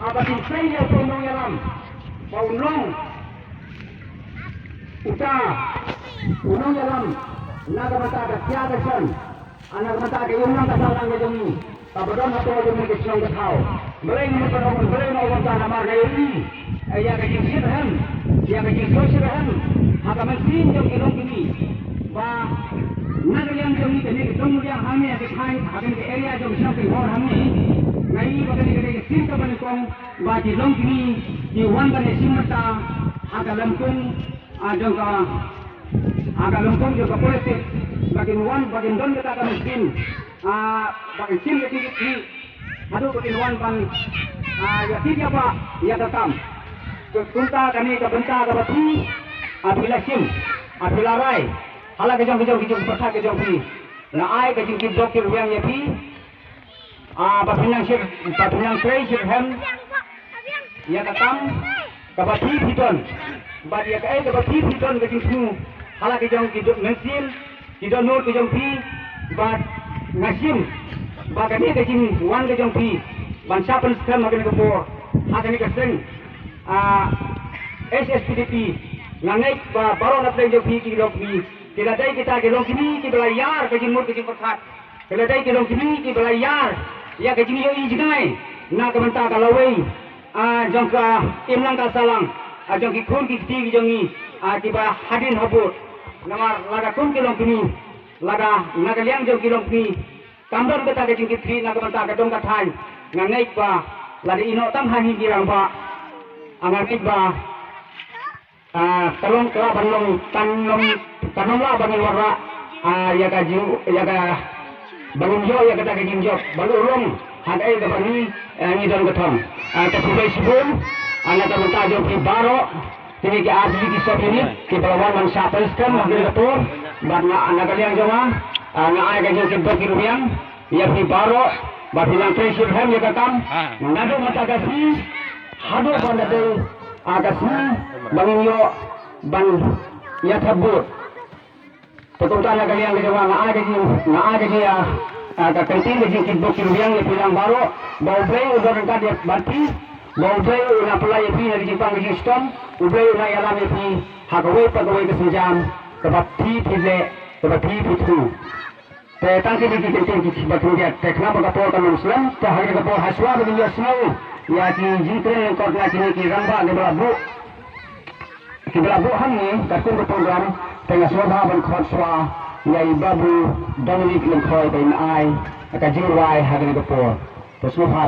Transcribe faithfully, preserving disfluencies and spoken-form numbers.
Ba kin sei ïa u nongïalam ba un long uta u nongïalam na ka bynta ka sia ka shan, na ka bynta ka imlang ka sahlang ka jong ngi. Kaba don hapoh jong ngi ka shnong ka thaw. Balei ngi mut ban ong balei ngi ong kumta? Namar nga ïohi ïa ka jingshitrhem, ïa ka jingshitrhem ha ka mynsiem jong ki longkmie. Ba na ka liang jong ngi kane ka dong liang hangne ha ka thaiñ, ha kane ka area jong Shnong Kynhor hangne, nga ïohi ba kane ka dei ka sien kaba nyngkong ba ki longkmie ki wan ban ïashim bynta ha ka lympung, ah, jong ka, ha ka lympung jong ka politics, ba kin wan ba kin don kata ka mynsiem, ah, ba kin shim ka jingkitkhlieh haduh ba kin wan ban, ah, ïa tip ïa ba ïa ka kam. Te kumta kane ka bynta kaba phi, ah, phi la shim, ah, phi la rai ha la ka jong ka jong ka jong ka pyrthat ka jong phi. Nga ai ka jingkitdok kitrwiang ïa phi, ah, ba phin nang shir, ba phin nang trei shitrhem ïa ka kam kaba phi phi don. Bad ïa kaei kaba phi phi don ka jingthmu ha la ka jong ki dohnud mynsiem, ki dohnud ka jong phi. Bad nga shim ba kane ka jingwan ka jong phi ban shah pynskhem ha kane ka por, ha kane ka seng, ah, H S P D P, nga ngeit ba baroh na pdeng jong phi ki longkmie ki la dei kita ki longkmie kiba la ïar ka jingmut ka jingpyrkhat. Ki la dei ki longkmie kiba la ïar ïa ka jingïohi jngai na ka bynta ka lawei, ah, jong ka imlang ka sahlang, ah, jong ki khun ki kti ki jong ngi, ah, kiba hadien habud. Namar lada kum ki longkmie, lada na ka liang jong ki longkmie kam don kata ka jingkitkhlieh na ka bynta ka dong ka thaiñ, nga ngeit ba lada ïehnoh tang ha ngi ki rangbah, ah, nga ngeit ba ah, ka long ka lah ban long, kan long, kan long lah ban ïa wanrah, ah, ïa ka jing, ïa ka ban ïoh ïa kata ka jingjop ba long ha kaei kaba ngi, ah, ngi don ka thong. Ah, te khublei shibun, ah, na ka bynta jong phi baroh kine ki R T G ki sub unit kiba la wan ban shah pynskhem ha kane ka por. Bad nga na ka liang jong nga, ah, nga ai ka jingkitdok kitrwiang ïa phi baroh ba phi nang trei shitrhem ïa ka kam naduh mynta ka sngi haduh ban da dei, ah, ka sngi ba ngin ïoh ban ïa thep vote. Te kumta na ka liang ka jong nga, nga ai ka jing, nga ai ka jing, ah, ah, ka kyntien ka jingkitdok kitrwiang ïa phi lang baroh, ba U Blei un don ryngkat ïa bad phi, ba U Blei un nang pynlait ïa phi na ka jingpang ka jingshitom, U Blei un nang ïalam ïa phi ha kawei pa kawei ka sienjam kaba phi phi leh, kaba phi phi thmu. Te tang kine ki kyntien kiba khyndiat, te khnang ba ka por kan ym slem, te ha kane ka por ha shuwa ba ngin ïohsngew ïa ki jingkren lyngkot na kine ki rangbah kiba la buh, kiba la buh hangne katkum ka program, te nga sngewbha ban khot shuwa ïa i Babu Dominic Lyngkhoi ba in ai ka jingrwai ha kane ka por. Te sngewbha.